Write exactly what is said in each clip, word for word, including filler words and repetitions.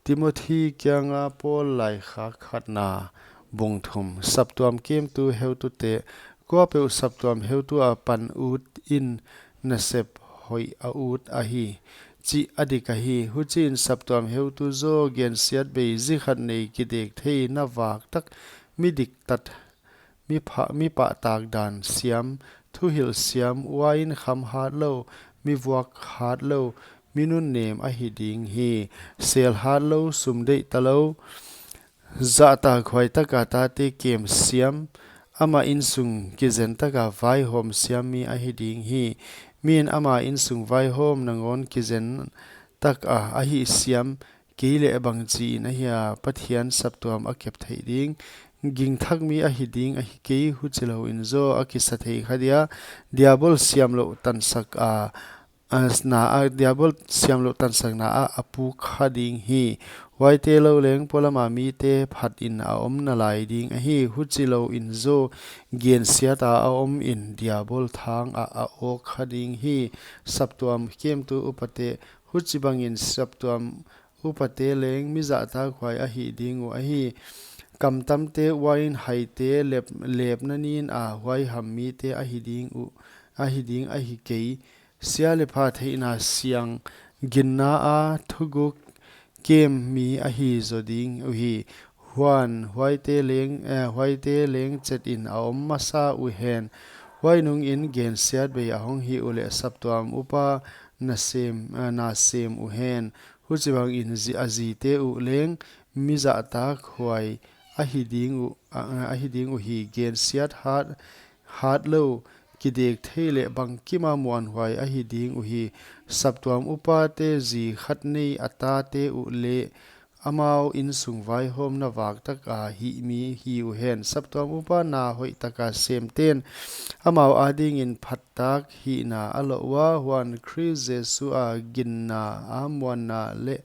Timothi kianga Paul laikhak khatna. Bung thum. Saptuam kemtu heutute. Kuapeuh saptuam heutu apan ut in nasep hoih a ut ahi, chih a dik ahi. Huchiin saptuam heutu zaw gensiatbei, zi khat nei, kidek thei, na vak tak, mi diktat, mi pha-, mi pahtak dan siam, thuhilh siam, uain kham hatlou, mi vuak hatlou, mi nunnem ahi ding hi. Sel hatlou, sum deihtalou, zahtakhuai taka tate kem siam, ama insung kizen taka vaihawm siam mi ahi ding hi. Min ama insung vaihawm nangawn kizen taka a hih siam, kei leh bangchiin ahia Pathian saptuam a kep theih ding? Gingthak mi ahi ding ahi kei, huchilouin zaw a kisa thei kha dia, Diabol siamlouh tansak a, a, na a, Diabol siamlouh tansakna ah a puk kha ding hi. Huaite lou leng polama mite phatin a om nalai ding ahi, huchilouin zaw gensiata a omin Diabol thang ah a awk kha ding hi. Saptuam kemtu upate. Huchibangin saptuam upate leng mi zahtakhuai ahi ding uh ahi. Kamtamte, uain haite, lep, lepna nin a huaiham mite ahi ding uh, ahi ding ahi kei. Sia leh pha theihna siang, ginna a thuguk kem mi ahi zaw ding uhi. Huan huaite leng, eh, huaite leng chetin a om masa uhen. Huai nungin gensiatbei a hong hih uleh saptuam upa nasem, eh, nasem uhen. Huchibangin zi-, a zite uh leng mi zahtakhuai ahi ding uh, a, ahi ding uhi. Gensiat hat, hatlou, kidek thei leh bangkima muanhuai ahi ding uhi. Saptuam upate zi khat nei a tate uh leh amau insung vaihawmna vak taka hih mi hi uhen. Saptuam upa na hoihtaka semten amau adingin phattak hihna a loh ua, huan Khrist Jesu a ginna a muanna leh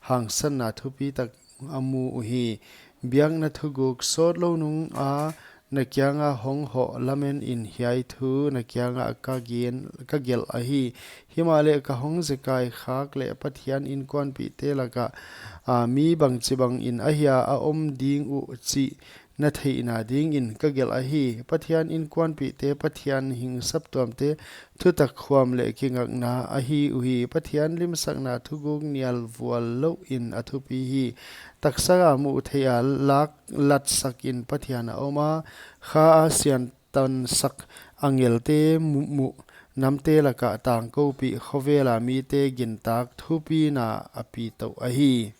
hangsanna thupitak a mu uhi. Biakna thuguk. Sawtlou nunga na kianga hong hoh lamenin hiai thu na kianga ka gen, ka gelh ahi. Himahleh ka hong zekai khak leh Pathian inkuanpihte laka, a, mi bangchibangin ahia a om ding uh chih na theihna dingin ka gelh ahi. Pathian inkuanpihte, Pathian hing saptuamte, thutak khuam leh kingakna ahi uhi. Pathian limsakna thuguk nial vual louin a thupi hi. Taksa a muh theih a lak latsakin Pathian a om a, kha a siantansak angelte mu-, muh namte laka tangkoupih, khovela mite gintak thupina a pi tou ahi.